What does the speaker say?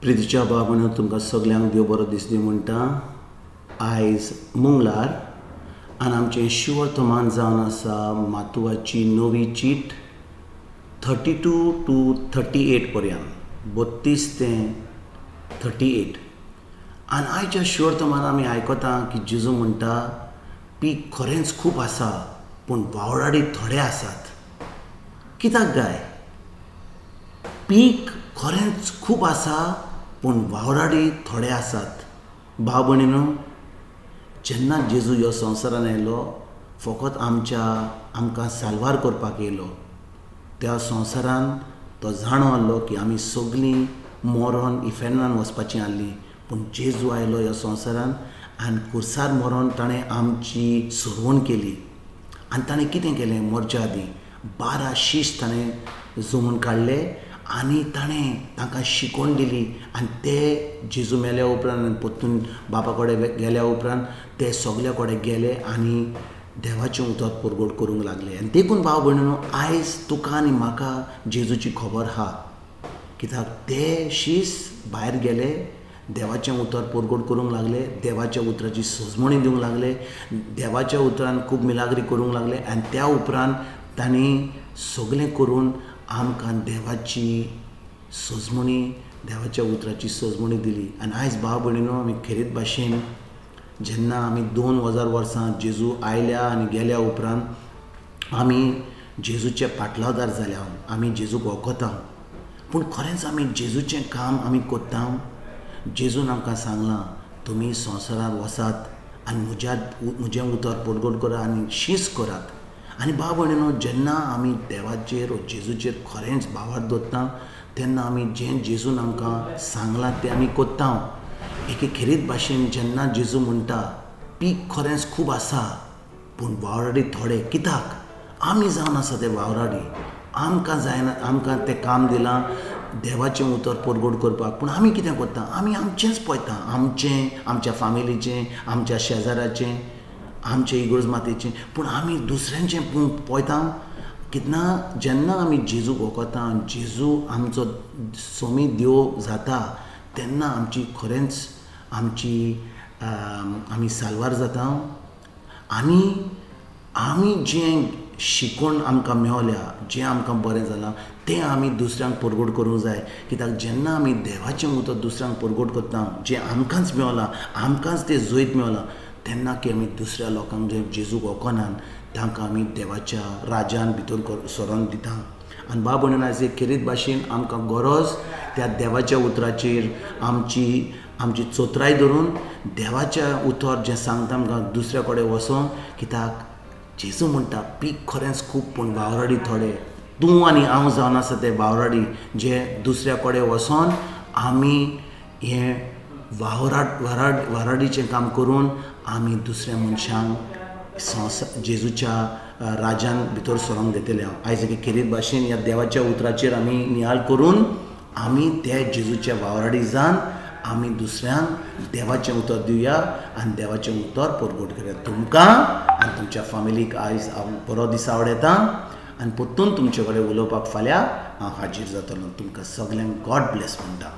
प्रितीच्या बाब तुमकां सगल्यांक देव बरो दीस दी म्हणटा. आयज मंगळार आनी आमचें शिवर्तमान जावन आसा मातुवाची नवी चीट 32 to 38 पर्यंत, 32 ते 38. आनी आयच्या शिवर्तमान आमी आयकता की जेजू म्हणटा, पीक खरेंच खूब आसा पूण वावराडी थोडे आसात. कित्याक गाय पीक खरेंच खूब आसा पूण वावराडी थोडे आसात? भाव भयणीनो, जेन्ना जेजू ह्या संवसारान आयलो, फकत आमच्या आमकां साल्वार करपाक येयलो. त्या संवसारान तो जाणो आहलो की आमी सगलीं मरोन इफेर्नान वचपाचीं आहलीं, पूण जेजू आयलो ह्या संवसारान आनी खुर्सार मरोन ताणें आमची सरवण केली. आनी ताणें कितें केलें? मरच्या आदीं 12 शीश ताणें जमून काडले आनी ताणें तांकां शिकोवन दिली. आनी ते जेजू मेल्या उपरांत आनी परतून बापा कडेन गेल्या उपरांत ते सगल्या कडेन गेले आनी देवाचें उतर परगट करूंक लागले. आनी देखून भाव भयणीनो, आयज तुका आनी म्हाका जेजूची खबर आहा, कित्याक ते शीस भायर गेले, देवाचें उतर परगट करूंक लागले, देवाच्या उतराची सजमणी दिवंक लागले, देवाच्या उतरान खूब मिलाग्री करूंक लागले. आनी त्या उपरांत तांणी सगलें करून आमकां देवाची सजमणी, देवाच्या उतराची सजमणी दिली. आनी आयज भाव भयणीनो, आमी खेरीत भाशेन जेन्ना आमी 2000 वर्सां जेजू आयल्या आनी गेल्या उपरांत आमी जेजूचे पाटलावदार जाल्या. आमी जेजूक वळखता, पूण खरेंच आमी जेजूचें काम आमी करता? जेजून आमकां सांगलां, तुमी संवसारांत वचात आनी म्हजें उतर परगट करात आनी शीस करात. आनी भाव भयणीनो, जेन्ना आमी देवाचेर, जेजूचेर खरेंच भावार्थ दवरता, तेन्ना आमी जें जेजून आमकां सांगलां तें आमी करता. एके खेरीत भाशेन जेन्ना जेजू म्हणटा, पीक खरेंच खूब आसा पूण वावराडी थोडे, कित्याक आमी जावन आसा ते वावराडी? आमकां जायना, आमकां तें काम दिलां देवाचें उतर परगट करपाक, पूण आमी कितें करता? आमी आमचेंच पळयता, आमचें, आमच्या फामिलीचें, आमच्या शेजाऱ्याचें, आमचे इगर्ज मातेचें, पूण आमी दुसऱ्यांचें पूण पळयता कितना? जेन्ना आमी जेजूक वळखता आनी जेजू आमचो सोमी देव जाता, तेन्ना आमची खरेंच आमची आमी साल्वार जाता. आनी आमी जें शिकोवन आमकां मेवल्या, जें आमकां बरें जालां, तें आमी दुसऱ्यांक परगट करूंक जाय. कित्याक जेन्ना आमी देवाचें उतर दुसऱ्यांक परगट करता, जें आमकांच मेवलां, आमकांच तें जैत मेवलां, तेन्ना की आमी दुसऱ्या लोकांक जे जेजूक वळखनात तांकां आमी देवाच्या राजान भितर सरोन दिता. आनी भाव भयणीनो, आयज एक खेरीत भाशेन आमकां गरज त्या देवाच्या उतराचेर आमची आमची चोत्राय धरून देवाच्या उतर जें सांगता आमकां दुसऱ्या कडेन वचोन. कित्याक जेजू म्हणटा, पीक खरेंच खूब पूण वावराडी थोडे. तूं आनी हांव जावन आसा ते वावराडी, जे दुसऱ्या कडेन वचोन आमी हें वावराड वाराड वाराडीचें काम करून आमी दुसऱ्या मनशांक जेजूच्या राजान भितर सरोंक दितले. हांव आयज एके खेरीत भाशेन ह्या देवाच्या उतराचेर आमी नियाळ करून आमी ते जेजूच्या वावराडी जावन आमी दुसऱ्यांक देवाचें उतर दिवया आनी देवाचें उतर परगट करया. तुमकां आनी तुमच्या फामिलीक आयज हांव बरो दीस आवडयता आनी परतून तुमचे कडेन उलोवपाक फाल्यां हांव हाजीर जातलो. तुमकां सगल्यांक गॉड ब्लेस म्हणटा.